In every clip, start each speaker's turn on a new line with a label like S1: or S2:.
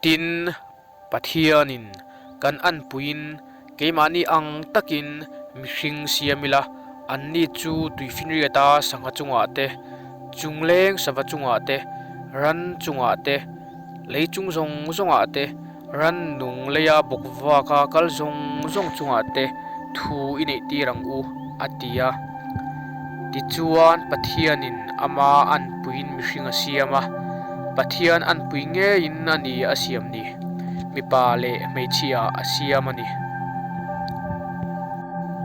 S1: Tin, Pathianin kan anpuiin keimahni ang takin mihring siam ila, anni chu tuifinriata sangha chungah te, chungleng sava chungah te, ran chungah te, lei chung zawng zawngah te, ran nung leia bawk vaka kal zawng zawng chungah te thu i neih tir ang u, a ti a. Tichuan, Pathianin ama anpuiin mihring a siam a, Pathian anpui ngeiin a ni a siam ni, mipa leh hmeichhia a siam a ni.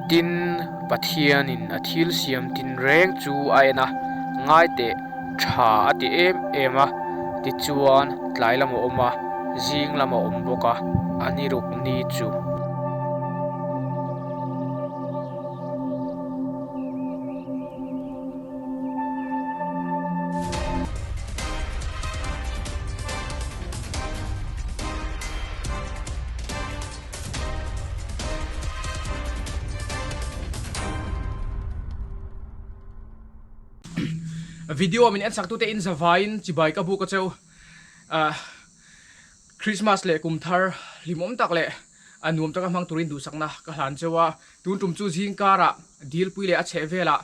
S1: Tin, Pathianin a thil siam tinreng chu a en a, ngai teh, tha a ti em em a, tichuan tlai lam a awm a, zing lam a awm bawk a, a ni ruk ni chu.
S2: Video min en sak tute in zavaiin chibai ka buk a cheu. Christmas leh kum thar hlimawm tak leh a nuam taka hmang turin duhsakna ka hlan cheu a. Tun tum chu zing karah dilpui leh a chheh velah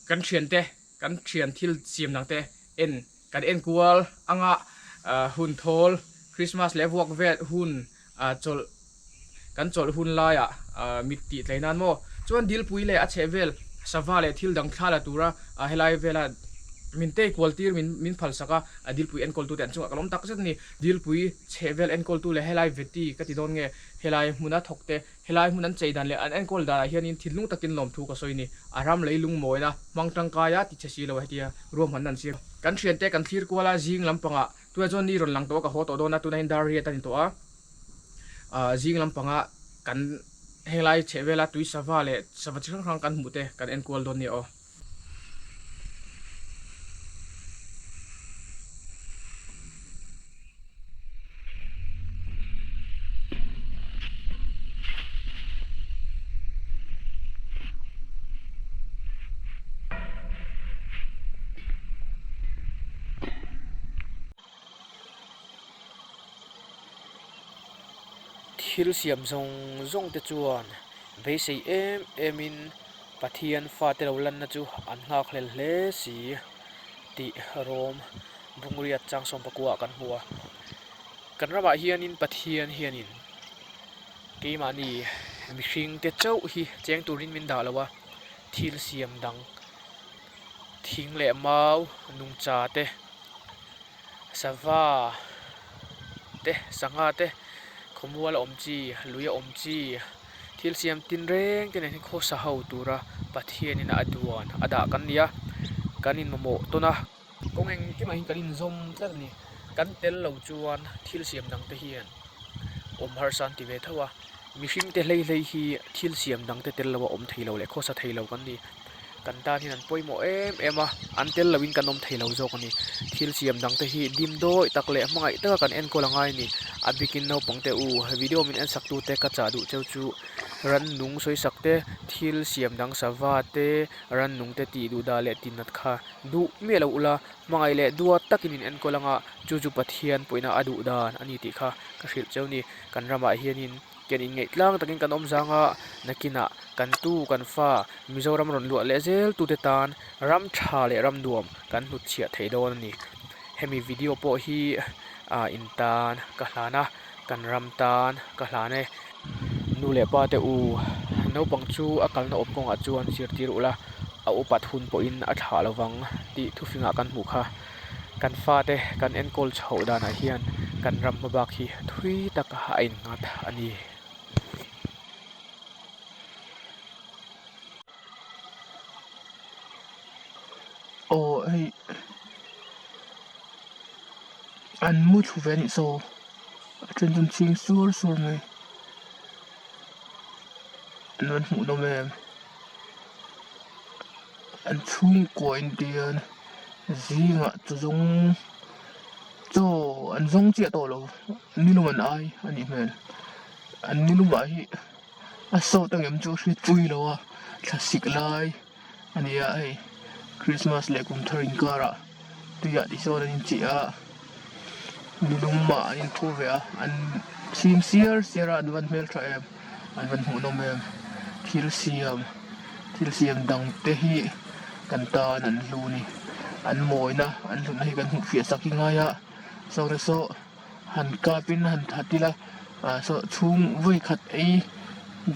S2: kan thiante kan thian thil siam dang te en kan en kual anga hun thawl Christmas leh vuak vel hun chawlh Kan chawlh hun laiah mit tih tlei nan maw? Chuan dilpui leh a chheh vel sava leh thil dang thla la tura helai vela min tei kual tir min min phal sak a, a dilpui enkawltute an chungah ka lawm tak zet a ni. Dilpui chheh vel enkawltu leh helai veti ka ti dawn nge helai hmuna thawk te, helai hmun an chei dan leh an enkawl danah hianin thinlung takin lawmthu ka sawi a ni. A ram lei lungmawina hmang tangkaia ti chhe si lo a hetia ruahmanna an siam. Kan thiante kan thlir kual a zing lampangah tunah chuan ni rawn lang tawh a ka haw tawh dawn a, tunah hian dar riat a ni tawh a. Ah zing lampanga kan henglai chheh vela tui sava leh sava chi hrang hrang kan hmuh te kan enkual dawn nia aw.
S1: Thil siam zawng zawng te chuan beisei em em in Pathian fate lo lanna chu an nghak hlel hle si tih rawm Bungriat Changsawm pakua ah kan hmu a. Kan ramah hianin Pathian hianin keimahni mihring te chauh hi cheng turin min dah lo a, thil siam dang thing leh mau nungcha te. Sava te sangha te khawmual a awm chi lui a awm chi thil siam tin reng te nen hian khawsa ho tura Pathianin a duan a dah kan ni a kan in mamawh tawn a kawng engkimah hian kan inzawm tlat a ni kan tel lo chuan thil siam dang te hian awm harsa an ti ve tho a mihring te hlei hlei hi thil siam dang te tel lo a awm thei lo leh khawsa thei lo kan ni. Kan tan hian an pawimawh em em a, an tel loin kan awm thei lo zawk a ni. Thil siam dang te hi dim dawi tak leh hmangaih taka kan enkawl a ngai a ni. A bikin naupang te u, video min en sak tute ka chah duh cheu chu rannung sawi sak te, thil siam dang sava te, rannung te tih duh dah leh tinat kha duh miah lo ula, hmangaih leh duat takin in enkawl anga chu chu Pathian pawhina a duh dan a ni tih kha ka hrilh cheu a ni. Kan ramah hianin. Ken inngeih tlang takin kan awm zang a, nakinah kan tu kan fa Mizoram rawn luah leh zel tute tan ram tha leh ram nuam kan hnutchhiah thei dawn a ni. Hemi video pawh hi ah in tan ka hlan a, kan ram tan ka hlan e. Nu leh pa te u, naupang chu a kalna awm kawngah chuan zirtir ula, a upat hun pawhin a thlah lovang tih thufingah kan hmuh kha. Kan fate kan enkawl chhoh danah hian kan ram hmabak hi thui tak a innghat a ni.
S3: Aw hei an mu thlu ve a nih saw a then chu an chhing sur sur mai an rawn hmuh nawm em. An chhungkua intian zingah chaw zawng chaw an zawng chiah tawh lo nilum an ai a nih hmel an nilumah hi a sawt ang em chu a hriat pui lo a thlasik lai a ni a hei krismas leh kum thar inkarah tuiah ti sawn an inchih a. Nilum ah an inthu ve a, an chhing siar siar a, an van hmeltha em, an van hmuhnawm em. Thil siam, thil siam dang te hi kan tan an hlu a ni. An mawina, an hlutna hi kan hmuh fiah sak hi ngai a, saw te saw han kap in han that ila ah saw chhung vawi khat ei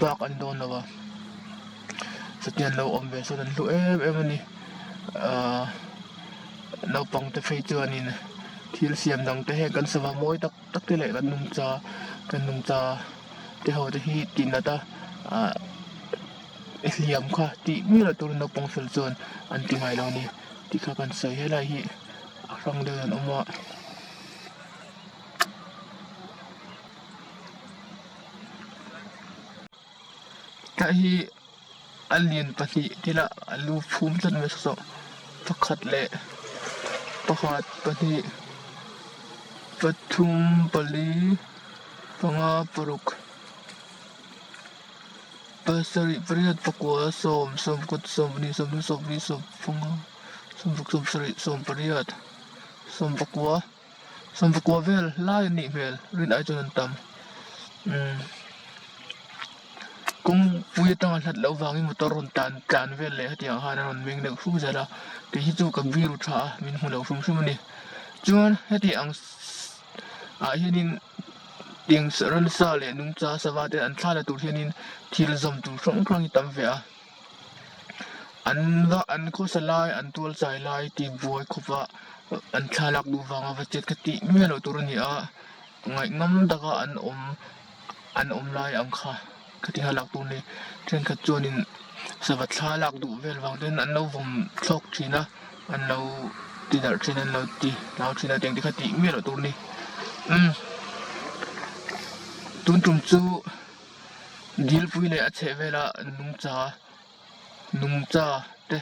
S3: bak an dawn lo a, chutia an lo awm ve chuan an hlu em em a ni ah naupang te phei chuanin thil siam dang te heng kan sava mawi tak tak te leh kan nungcha kan nungcha te ho te hi tih nat a ah hliam kha tih miah loh turin naupang fel chuan an ti ngai lo a ni tih kha kan sawi helai hi a hrang deuhin an awm a. Tah hi a lian pahnih thil a a lu phum tlat mai saw saw pakhat leh pakhat pahnih pathum pali panga paruk pasarih pariat pakua sawm sawmkhat sawmhnih sawmthum sawmli sawmpanga sawmruk sawmsarih sawmpariat sawmpakua. Sawmpakua vel lai an nih hmel rin ai chuan an tam umm kawngpui atanga hlat loh vangin motor rawn tlan tlan vel leh hetiang khan a rawn meng deuh hru zel a kei hi chu ka biru tha a min hmu lo hrim hrim a ni chuan heti ang ah hianin tiang ransa leh nungcha sava te an thla la tur hianin thil zawm tur hrang hrang hi tam ve a an va an khawsa lai an tual chai lai tih buai khawp a an thlalak duh vanga va chet kha tih miah loh tur a ni a ngaihnawm taka an awm an awm lai ang kha khati kha lak tur a ni thenkhat chuanin sava thla lak duh vel vang ten an lo vawm thlawk thin a an lo ti darh thin a an lo ti hlau thin a tiang te kha tih miah loh tur a ni umm tun tum chu. Dilpui leh a chheh vela nungcha nungcha te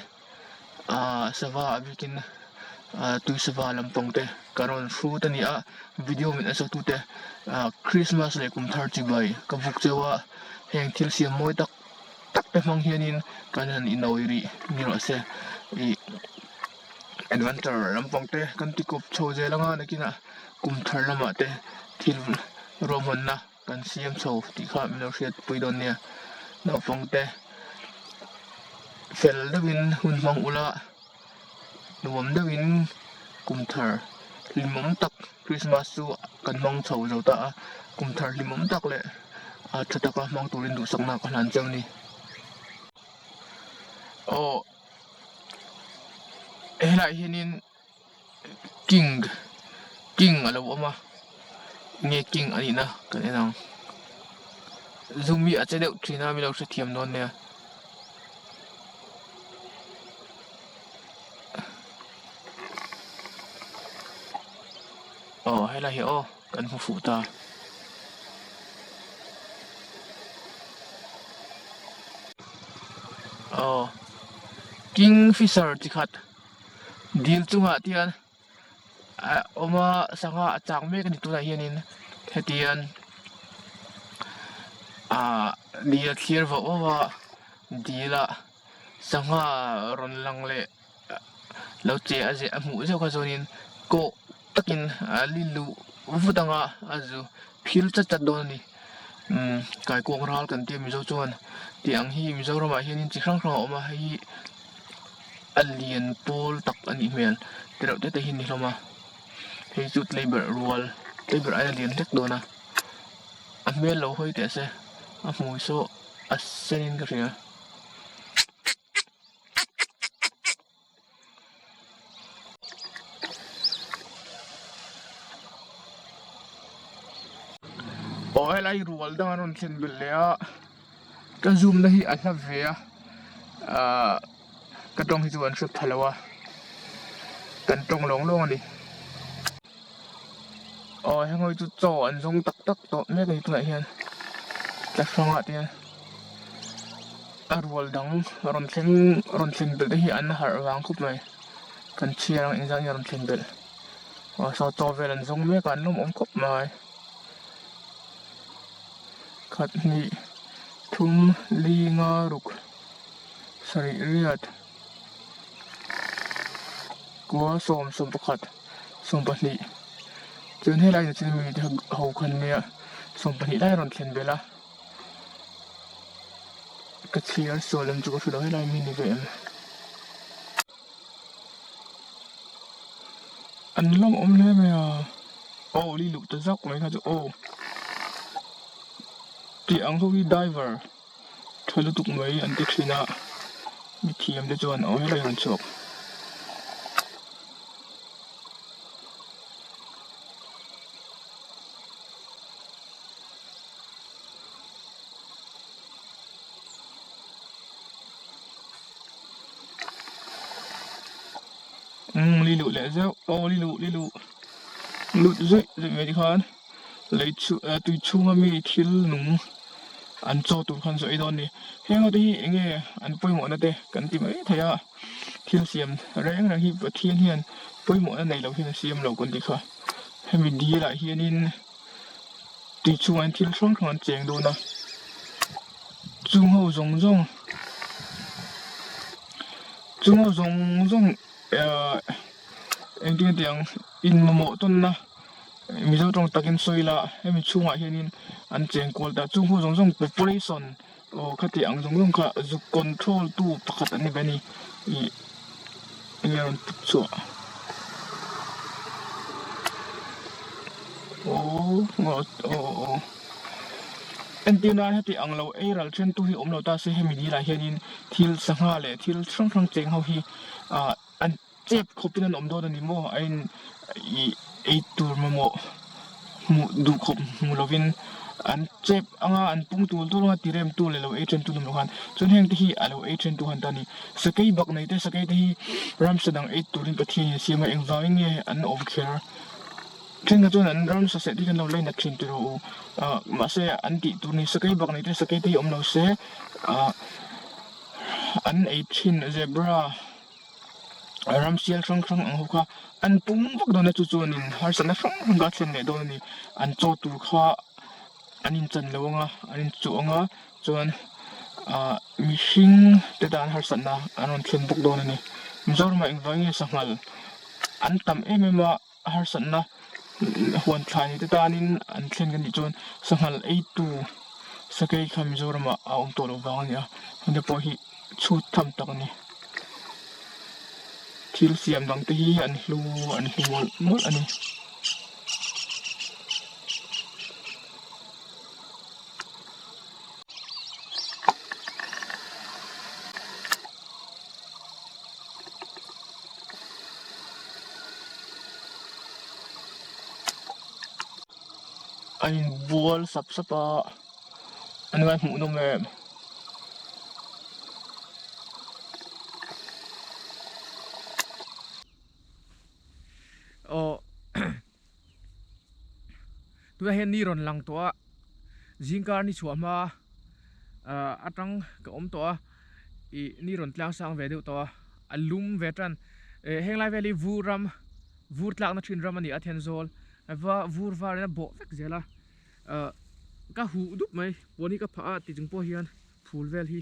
S3: ahh sava a bikin ahh tui sava lampang te ka rawn hrut a ni a video min en sak tute ahh Christmas leh kum thar chibai ka buk cheu a heng thil siam mawi tak tak te hmang hianin kan han inawi rih ni rawh se ih adventure lampang te kan ti kawp chho zel anga nakinah kum thar lamah te thil ruahmanna. Kan siam chho tih kha min lo hriat pui dawn nia. Naupang te fel deuhin hun hmang ula, nuam deuhin kum thar hlimawm tak Christmas chu kan hmang chho zo ta a, kum thar hlimawm tak leh a tha taka hmang turin duhsakna ka hlan cheu a ni. Aw helaiah hianin. King king a lo awm a nge king a nihna kan en ang zoom hi a che deuh thin a mi lo hrethiam dawn nia. Aw helai hi aw kan hmu fuh ta. Aw kingfisher chi khat. Dil chungah te hian a awm a sangha a chak mek a ni tunah hianin hetiang ahh dil a thlir vauh vauh a dil ah sangha rawn lang leh lo che a zeh a hmuh zeuh kha chuanin kawh takin a li luh vut anga a zu phil chat chat dawn a ni umm kaikuang ral kan tia mizo chuan tih ang hi mizoramah hianin chi hrang hrang a awm a hei hi. A lian pawl tak a nih hmel tereuh te te hi a ni hlawm a hei chu tlei berh rual tlei berh aia lian hlek dawn a a hmel lo hawi teh se a hmui saw a sen in ka hria. Aw helai rual dang an rawn thlen belh leh a. Ka zoom na hi a hla ve a ahh ka tawng hi chu an hre pha lo a kan tawng lawng lawng a ni aw heng ho hi chu chaw an zawng tak tak tawh mek a ni tunah hian tla hrangah te hian a rual dang rawn thleng rawn thlen belh te hi an harh vang khawp mai kan chhiar ang engzah nge rawn thlen belh aw saw chaw vel an zawng mek a an lawmawm khawp mai. Khat hnih thum li nga ruk sarih riat kua sawm 11 22. Chuan helai ah chuan mi te ho khan nia 20 lai a rawn thlen belh a ka chhiar sual em chu ka hre lo helai mi ni ve em. An lawm awm hle mai a aw li luh ta zak mai kha chu aw tih ang ho hi diver tha lutuk mai an ti thin a mithiam te chuan aw helai rawn chhuak. Umm li luh leh zeuh aw li luh li luh lut zuih zuih mai tikhan lei chhu eh tui chhunga mi thil nung an chaw tur khan zawh ei dawn a ni heng ho te hi eng nge an pawimawhna te kan ti mai thei a thil siam reng reng hi Pathian hian pawimawhna nei lo hian a siam lo kan ti kha hemi dil ah hianin tui chhungah hian thil hrang hrang an cheng dawn a chung ho zawng zawng chung ho zawng zawng ehh engtin nge tih ang in mamawh tawnna mizo tawng takin sawi ila hemi chhungah hianin an cheng kual ta chung ho zawng zawng population aw khati ang zawng zawng kha zuk control tu pakhat an ni ve a ni ih enge rawn put chhuah aw aw aw entir nan heti ang lo ei ral then tu hi awm lo ta se hemi dil ah hianin thil sangha leh thil hrang hrang cheng ho hi ah an Chep khawpin an awm dawn a ni maw? A in ih ei tur mamawh hmuh duh khawp hmu lovin an chep anga an pung tul tul anga tirem tu leh lo ei then tu an awm loh khan chuan heng te hi a lo ei then tu han ta a ni. Sakei bak nei te sakei te hi ramsa dang ei turin Pathian in a siam a engvangin nge an awm kher? Thenkhat chuan an ramsa seh te hi kan lo lainat thin tiraw u ah mahse an tih tur ni sakei bak nei te sakei te hi awm lo se ah an ei thin zebra. Ram sial hrang hrang ang ho kha an pum vak dawn a chu chuanin harsatna hrang hrang kha a thlen leh dawn a ni an chaw tur kha an inchan lo ang a an inchuh ang a chuan ah mihring te tan harsatna an rawn thlen bawk dawn a ni Mizoramah engvang nge sanghal an tam em em a harsatna huan thlai ni te tanin an thlen ka nih chuan sanghal eitu sakei kha Mizoramah a awm tawh loh vang a ni a heng te pawh hi chhut tham tak a ni thil siam dang te hi an hlu an hlu mawlh mawlh a ni. A inbual sap sap a a ngai hmuh nawm em.
S2: Aw tunah hian ni rawn lang tawh a zingkar ni chhuah hma ah atang ka awm tawh a ih ni rawn tlang sang ve deuh tawh a a lum ve tan eh henglai vel hi vur ram vur tlakna thin ram a ni a Thenzawl va vur var in a bawh vek zel a ah ka huh dup mai puan hi ka phah a ti chung pawh hian phul vel hi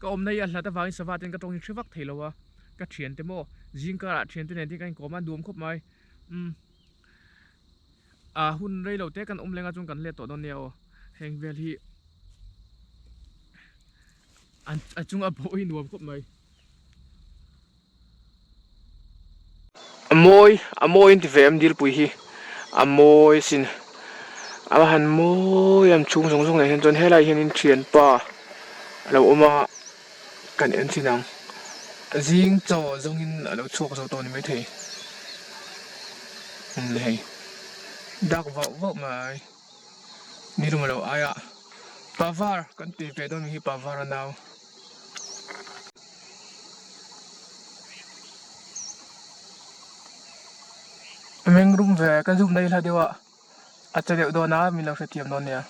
S2: ka awmna hi a hlat avangin sava ten ka tawng hi hre vak thei lo a ka thiante maw zingkarah thiante nen te ka inkawm a nuam khawp mai umm ah hun rei lo te kan awm leng a chuan kan let tawh dawn nia aw heng vel hi an a chunga bawh hi nuam khawp mai.
S3: A mawi a mawi an ti ve em dilpui hi a mawi asin a va han mawi em chhung zawng zawng nen hian chuan helai hianin thianpa a lo awm a kan en thin ang zing chaw zawngin a lo chhuak zo tawh a ni maithei umm hei dak vauh vauh mai ni lawm a lo aia pavar kan ti ve dawn hi pavar a nau. Meng rum ve ka zoom na i hla deuh a a che deuh dawn a min lo hrethiam dawn nia.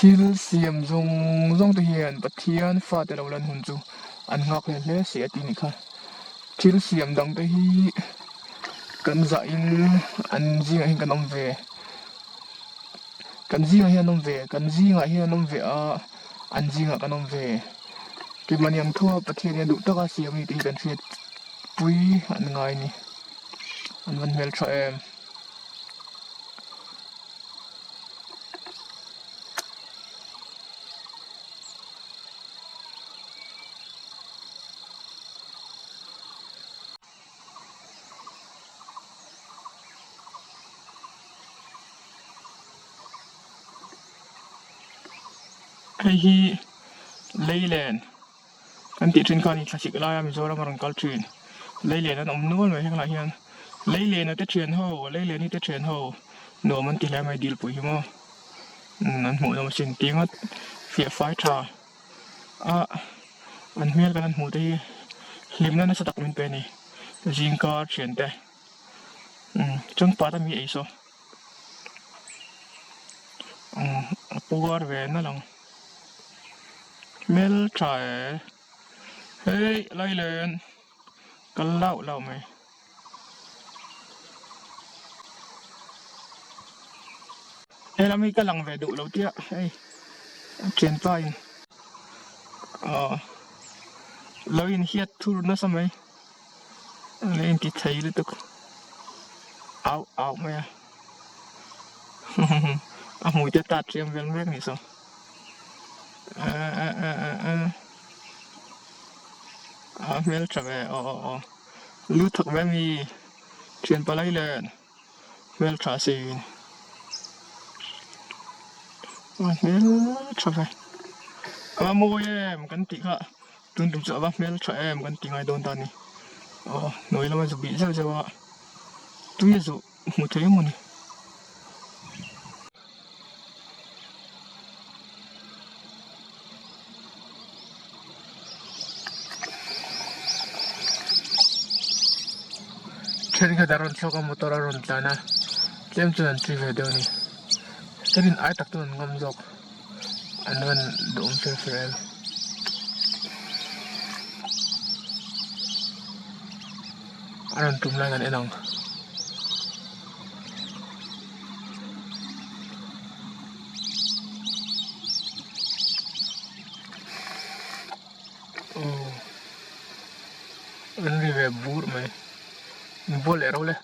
S3: Thil siam zawng zawng te hian Pathian fate lo lan hun chu an nghak hle hle si a ti nih kha. Thil siam dang te hi kan zah in an zingah hian kan awm ve kan zingah hian an awm ve kan zingah hian an awm ve a an zingah kan awm ve. Keimahni ang tho a Pathian hian duh taka siam a ni tih hi kan hriat pui an ngai a ni. An van hmeltha em. Hei hi Leyland Kan tih thin kha a ni thlasik laia Mizoram a rawn kal thin. Leilen an awm nual mai heng lah hian Leilena te thian ho, Leileni te thian ho nuam an ti hle mai dilpui hi maw. Umm an hmuh nawm asin ti ngawt fiah fai tha a an hmel kan han hmuh te hi hlimna nasa tak min pe a ni zingkar thian te umm chuan pat ami ei saw umm a puar ve nalh ang. Hmel tha e hei Lailen kal lauh lauh mai. He lam hi ka lang ve duh lo tia hei a thianpa in aw lo in hiat thur nasa mai a lo inti thei lutuk au au mai a a hmui te tat hriam vel mek ni saw a hmel tha ve aw aw aw lu thak ve mi thian palai len hmel tha si a hmel tha ve a mawi em kan tih kha. Tun tum chu a va hmel tha em kan ti ngai dawn ta a ni. Aw hnuai lama zu bih zeuh zeuh a, tui a zu hmu thei emaw ni. Thenkhat a rawn chhuak a motor a rawn tlan a, tlem chuan an tui ve deuh a ni. Ka rin ai tak chuan an ngam zawk. An rawn duhawm fer fer em. A rawn tum lai kan en ang. Aw an ri ve bur mai. Inbual leh ro le.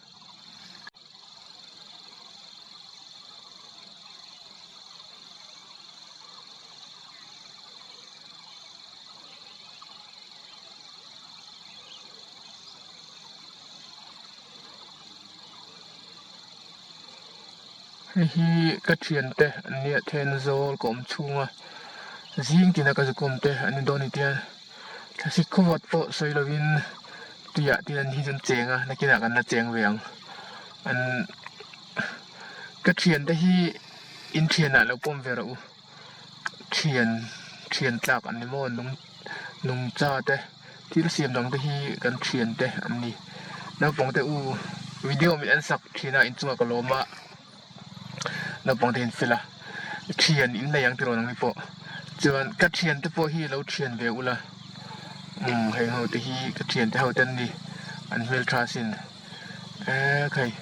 S3: Hei hi ka thiante an nia then zawl ka awm chhung a zing tina ka zukawm te an ni dawn ni tia thlasik khawvawt pawh sawi lovin tuiah te an hi chu an cheng a nakinah kan la cheng ve ang an ka thiante hi in thianah lo pawm ve rawh u thian thian tlak an ni maw nung nungcha te thil siam dang te hi kan thian te an ni naupang te u video min en sak thin a inchungah ka lawm a naupang te in fel a thian in nei ang tiraw nang ni pawh chuan ka thian te pawh hi lo thian ve ula umm heng ho te hi ka thian te ho te an ni an hmeltha asin eee khai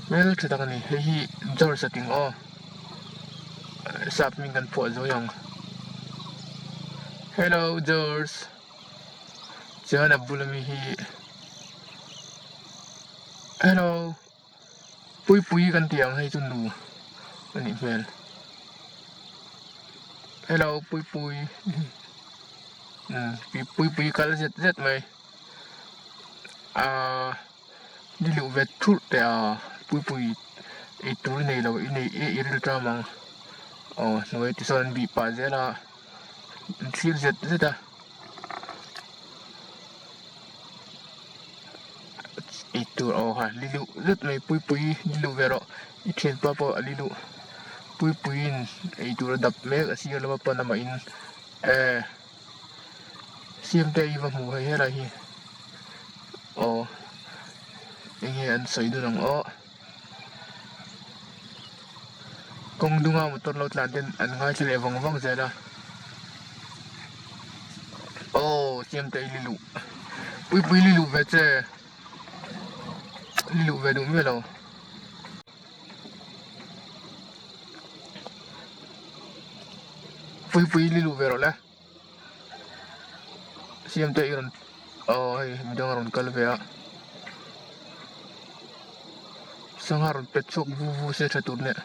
S3: hmeltha tak a ni hei hi George a ting aw sap hming kan phuah zawi ang hello George chuan a bula mi hi hello. Puipui kan tih ang hei chu nu a nih hmel hello puipui umm puipui kal zet zet mai ahh ni luh vet thurh teh a puipui eitur i nei lo i nei i rilṭam ang aw hnuai tisawn an bih pah zel a an thlir zet zet a. Eitur aw ha li luh zet mai puipui ni luh ve rawh i thianpa pawh a li luh puipuiin eitur a dap mek a sir lama pan amah in eh siamte i va hmu hei helai hi aw eng nge an sawi dun ang aw. Kawng dunga motor lo tlan ten an ngaithla leh vang vang zel a. Aw siamte i li luh Puipui li luh ve che li luh ve duh miah lo. Puipui li luh ve rawh le. Siamte i rawn aw hei midang a rawn kal ve a sangha rawn pet chhuak vu vu se tha tur nia.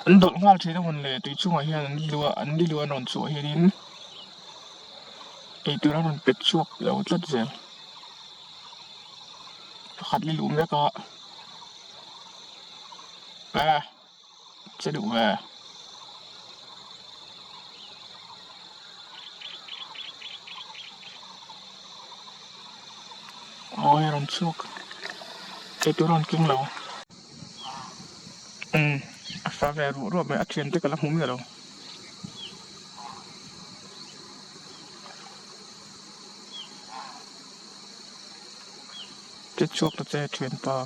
S3: An dawlh nghal thin a mawn le tui chungah hian an lu a an lilu an rawn chhuah hianin eitur a rawn pet chhuak lo tlat zel pakhat lilu mek a ah. Che duh ve. Aw hei rawn chhuak. Eitur a rawn keng lo. Umm a fa ve ruah ruah mai a thian te ka la hmu miah lo. Che chhuak ta che thianpa.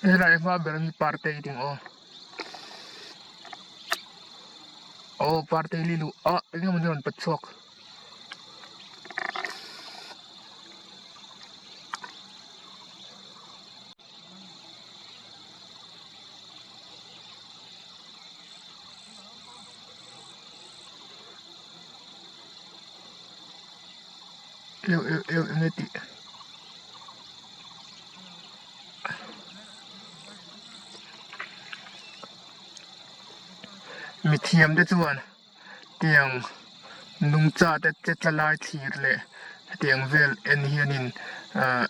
S3: Helai hma ber hi parte i ding aw. Aw parte li luh ah eng emaw ni rawn pat chhuak. Eu eu eu enge tih. Mithiam te chuan tiang nungcha te che tla lai thlir leh hetiang vel en hianin ahh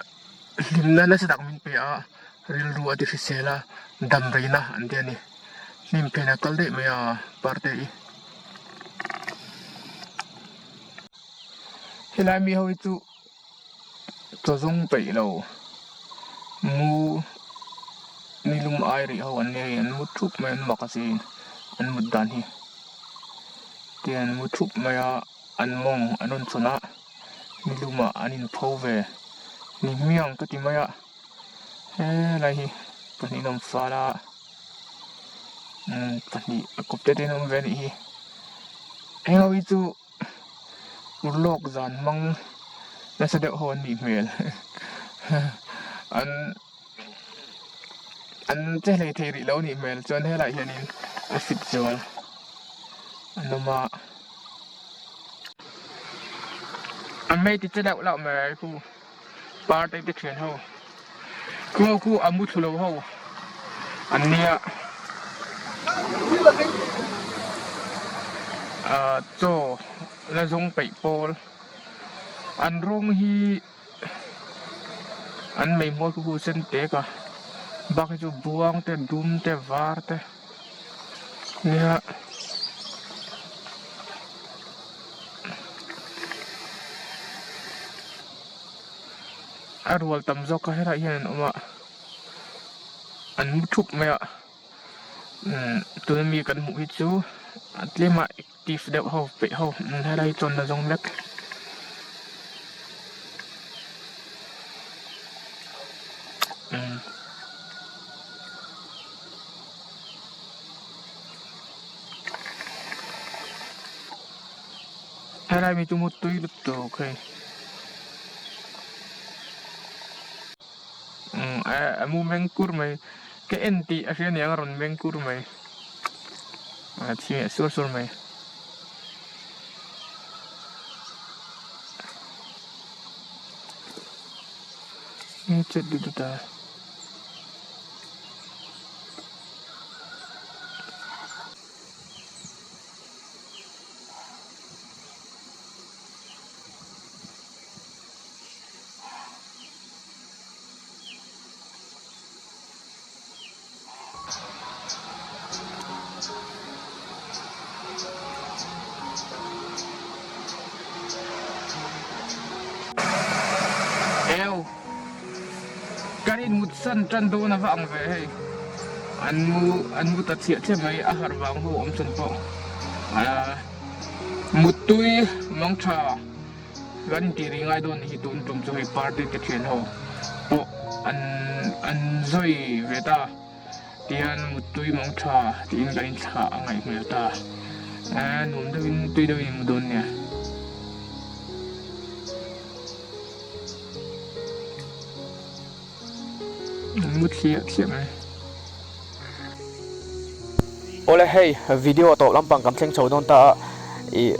S3: hlimna nasa tak min pe a rilru a ti hrisel a dam reina an ti a ni hnim phen a kal daih mai a parte hi. Helai mi ho hi chu chaw zawng peih lo mu nilum ai rih ho an nia hei an mu thup mai an mak asin an mut dan hi tian an mu thup mai a an mawng an rawn chhawn a nilum ah an inpho ve ni hmiang ka ti mai a helai hi pahnih an awm fal a pahnih a kawp te te an awm ve anih hi heng ho hi chu. Urlawk zan hmang nasa deuh ho an nih hmel an an che hlei thei rih lo a nih hmel chuan helaiah hianin a fit zual an awm a. A hmei ti che deuh loh mai khu party te thian ho khu ho khu a mu thlu lo ho an nia ah chaw la zawng peih pawl an rawng hi an mei hmual khu khu sen tek a bak hi chu buang te dum te var te nia. A rual tam zawk a helaiah hian an awm a an mu thup mai a umm tuna mi kan hmuh hi chu a tlem a active deuh ho peih ho helai hi chuan la zawng vek. Helai mi chu mu tui lutuk hei umm a mu meng kur mai ka en tih a hria aniang a rawn meng kur mai a chhing leh sur sur mai. Chet dut dut a. Eu kan in mut san tan dawn a va ang ve hei an mu an mu ta chhiah chiah mai a harh vang ho awm chhan pawh ah muttui mang tha. Kan tih rih ngai dawn hi tun tum chu hei party te thian ho pawh an an zawi ve ta tihian muttui mang tha tiin kan inthlah a ngaih hmel ta eh nuam deuhin tui deuhin in mu dawn nia. An mu thliah thliah mai.
S1: Awle hei video tawp lampang kan thleng chho dawn ta a ih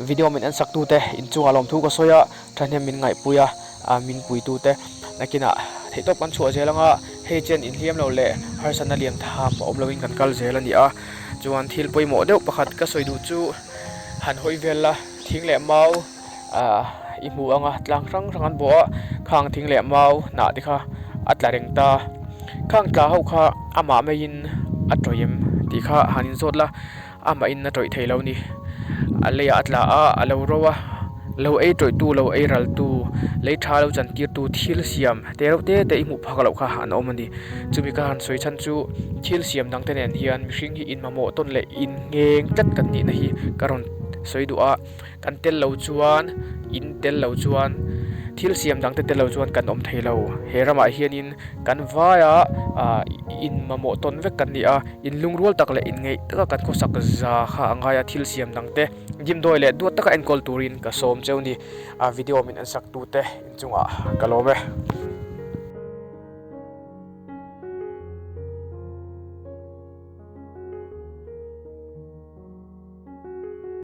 S1: video min en sak tute inchungah lawmthu ka sawi a thahnem min ngaihpui a ah min pui tute nakinah theihtawp kan chhuah zel anga hei chen inhliam lo leh harsatna lian tham a awm loin kan kal zel a ni a chuan thil pawimawh deuh pakhat ka sawi duh chu han hawi vel la thing leh mau ah i hmu ang a tlang hrang hrang an bawh a khang thing leh mau hnah te kha a tla reng ta khang tla ho kha amah maiin a tawih em tih kha han inzawt la amah in a tawih thei lo ni a leiah a tla a a lo ro a lo ei tawih tu lo ei ral tu lei tha lo chan tir tu thil siam te reuh te te i hmuh phak loh kha an awm a ni chumi ka han sawi chhan chu thil siam dang te nen hian mihring hi inmamawh tawn leh inngheng tlat kan nihna hi ka rawn sawi duh a. Kan tel lo chuan, in tel lo chuan, thil siam dangte tel lo chuan kan awm thei lo. He ramah hianin kan vaia in mamawh tawn vek kan ni a, in lungrual tak leh inngeih taka kan khawsak za kha a ngai a, thil siam dangte dimdawi leh duat taka enkawl turin ka sawm cheu ni. A video min en sak tute inchungah ka lawm e.